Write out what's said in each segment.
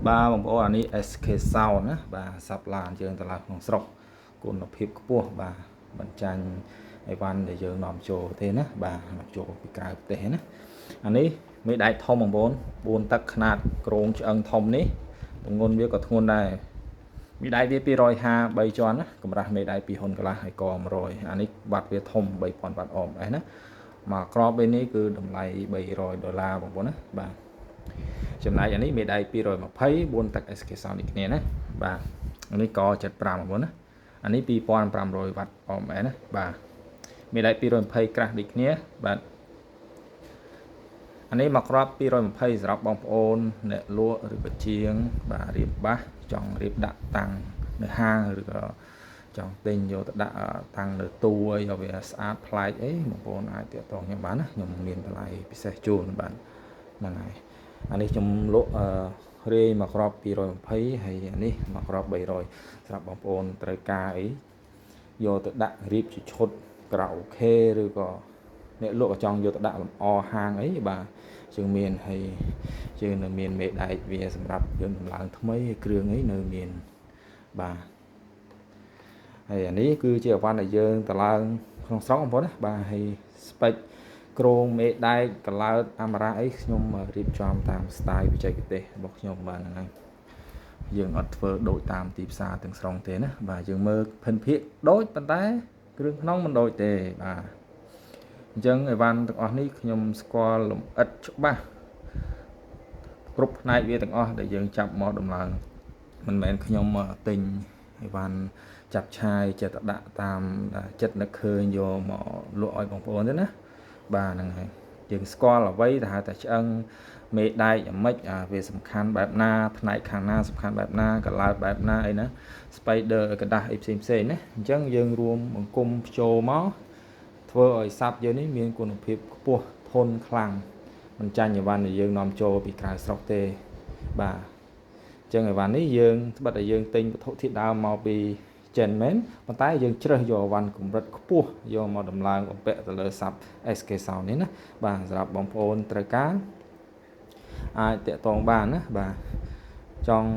បាទបងប្អូនអានេះ SK Sound ណាបាទសាប់ឡានយើងតម្លើងក្នុងស្រុកគុណភាពខ្ពស់បាទបញ្ចាញ់អីវ៉ាន់ដែលយើងនាំចូលទេណាបាទនាំចូលពីក្រៅប្រទេសណាអានេះមេដែកធំបងប្អូន4ទឹកខ្នាតក្រងឆ្អឹងធំនេះទម្ងន់វាក៏ធ្ងន់ដែរមេដែកវា253ជាន់ណាកម្រាស់មេដែក2ហ៊ុនកន្លះហើយក100អានេះបាត់វាធំ3000វ៉ាត់អមអេសណាមកក្របពេលនេះគឺតម្លៃ300ដុល្លារបងប្អូនណាបាទ ចំណែកអានេះមេដៃ220 4ទឹក SK Sound នេះគ្នាណាបាទអានេះក75បងប្អូនណាអានេះ2500វ៉ាត់អមអណាបាទមេដៃ220ក្រាស់ដូចគ្នាបាទអានេះមកក្រប220សម្រាប់បងប្អូនអ្នកលក់ឬក៏ជាងបាទរៀបបាសចង់រៀបដាក់តាំងនៅហាងឬក៏ចង់ទិញយកទៅដាក់តាំងនៅទូអីឲ្យវាស្អាតប្លែកអីបងប្អូនអាចទាក់ទងខ្ញុំបានណាខ្ញុំមានតម្លៃពិសេសជូនបាទហ្នឹងហើយ អានេះខ្ញុំលក់អឺរាយមួយក្រប220ហើយអានេះមួយក្រប300សម្រាប់បងប្អូនត្រូវការអីយកទៅដាក់រៀបជាឈុតការ៉ាអូខេឬក៏អ្នកលក់ក៏ចង់យកទៅដាក់លម្អហាងអីបាទយើងមានហើយយើងនៅមានមេដែកវាសម្រាប់យើងតម្លើងថ្មីហើយគ្រឿងអីនៅមានបាទហើយអានេះគឺជាអវ៉ាន់ដែលយើងតម្លើងក្នុងស្រុកបងប្អូនណាបាទហើយ spec ក្រងមេដែកកឡោតអាម៉ារ៉ាអីខ្ញុំរៀបចំតាម style បច្ចេកទេសរបស់ខ្ញុំបាទហ្នឹងហើយយើងអត់ធ្វើដូចតាមទីផ្សារទាំងស្រុងទេណាបាទយើងមើលភិនភាគដូចប៉ុន្តែគ្រឿងក្នុងមិនដូចទេបាទអញ្ចឹងអីវ៉ាន់ទាំងអស់នេះខ្ញុំស្គាល់លម្អិតច្បាស់គ្រប់ផ្នែកវាទាំងអស់ដែលយើងចាប់មកដំឡើងមិនមែនខ្ញុំទិញអីវ៉ាន់ចាប់ឆាយចិត្តដាក់តាមចិត្តនឹកឃើញយកមកលក់ឲ្យបងប្អូនទេណាបាទហ្នឹងហើយយើងស្គាល់អ្វីទៅហៅថាឆ្អឹងមេដែកអាម៉េចអាវាសំខាន់បែបណាផ្នែកខាងណាសំខាន់បែបណាកឡោតបែបណាអីណា spider ក្រដាសអីផ្សេងផ្សេងណាអញ្ចឹងយើងរួមអង្គុំភ្ចូលមកធ្វើឲ្យសัพយើងនេះមានគុណភាពខ្ពស់ធន់ខ្លាំងមិនចាញ់អីវ៉ាន់ដែលយើងនាំចូលពីក្រៅស្រុកទេបាទអញ្ចឹងអីវ៉ាន់នេះយើងត្បិតតែយើងទិញវត្ថុធាតុដើមមកពីចិនមែនប៉ុន្តែយើងជ្រើសយកអីវ៉ាន់កម្រិតខ្ពស់យកមកដំឡើងបំពាក់ទៅលើសัพ SK Sound នេះណាបាទសម្រាប់បងប្អូនត្រូវការអាចតាក់ទងបានណាបាទចង់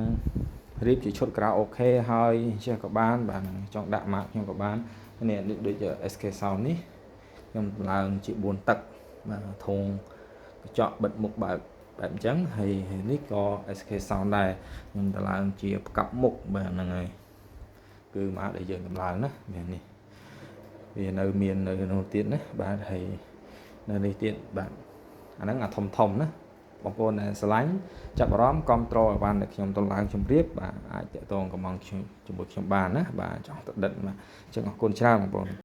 រៀបជាឈុតក្រៅអូខេហើយចេះក៏បានបាទចង់ដាក់ម៉ាកខ្ញុំក៏បាននេះដូច SK Sound នេះខ្ញុំឡើងជា4ទឹកបាទធុងកញ្ចក់បិទមុខបើកបែបអញ្ចឹងហើយនេះក៏ SK Sound ដែរខ្ញុំតម្លើងជាផ្កាប់មុខបាទហ្នឹងហើយគឺម៉ាកដែលយើងតម្លើងណាមាននេះវានៅមាននៅនោះទៀតណាបាទហើយនៅនេះទៀតបាទអាហ្នឹងអាធំធំណាបងប្អូនដែលស្រឡាញ់ចាប់អារម្មណ៍គ្រប់ត្រូលអីវ៉ាន់ដែលខ្ញុំតម្លើងជម្រាបបាទអាចតាក់ទងកំងជាមួយខ្ញុំបានណាបាទចង់ទៅដិតបាទអញ្ចឹងអរគុណច្រើនបងប្អូន។